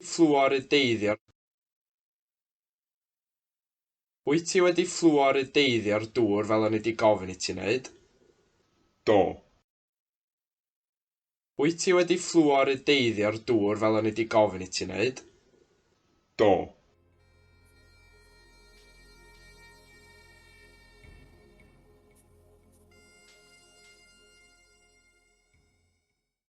Fflworideiddio'r Wyt ti wedi fflworideiddio'r dŵr fel o'n i 'di gofyn i ti wneud? Do. Wyt ti wedi fflworideiddio'r dŵr fel o'n i 'di gofyn i ti wneud? Do.